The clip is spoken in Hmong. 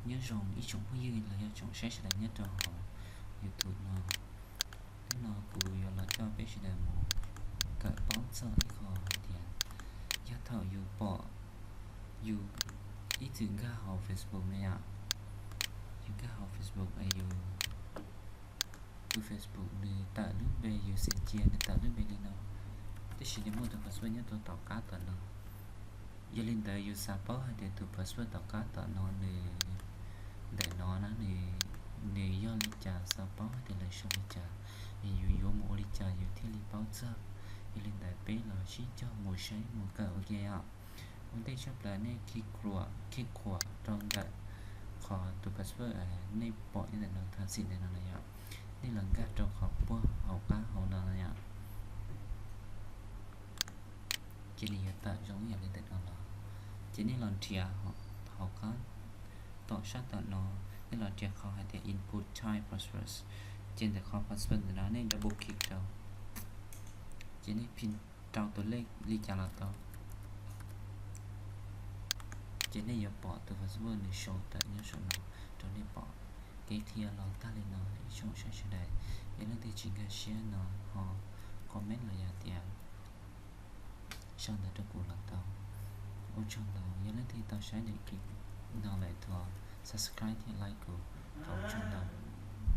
Nyob zoo ib tsoom phooj ywg los yog tsoom saib sawv daws nyob rau hauv YouTube no. Hnub no kuv yuav los coj peb sawv daws mus kawm paub txog ib qho hais tias yog thaum yus pom yus ib txwm nkag hauv Facebook no yom, yus nkag hauv Facebook es yus tus Facebook nws tawm lub npe, yus xav cia nws tawm lub npe li no, tab sis nws muaj tus password nyob rau tom qab tom no. Yog li ntawd yus xav paub hais tias tus password tom qab tom no nws ntawm no na, nws yog li cas, xav paub hais tias lawv sau li cas, es yus yuav mus ua li cas yus thiaj li paub txog. Yog li ntawd peb los sib cog mus saib mus kawm ua ke os. Ua ntej tshaj plaws nej khij khuam rau ntawm qhov tus password nej pom nyob ntawm no thaj xim ntawm no na yom, nej los nkag rau qhov puag hauv qab hauv no na yom. Ces nws yuav tawm zoo ib yam li ntawm no los, ces nej los nrhiav hauv qab tom sab tom no, nej los nrhiav qhov hais tias input type passwords. Ces ntawm qhov password ntawm no nej double click rau, ces nej phin rau tus lej li cas los tau. Ces nej yuav pom tus password nws sau tawm nyob saum no rau nej pom. Kev qhia los tag li no ib tsoom saib sawv daws, yog leej twg tsis nkag siab no ho comment los yog tias sau ntawv rau kuv los tau. Ua tsaug ntau, yog leej twg tau saib daim clip no lawm thov subscribe thiab like kuv, thov ua tsaug ntau.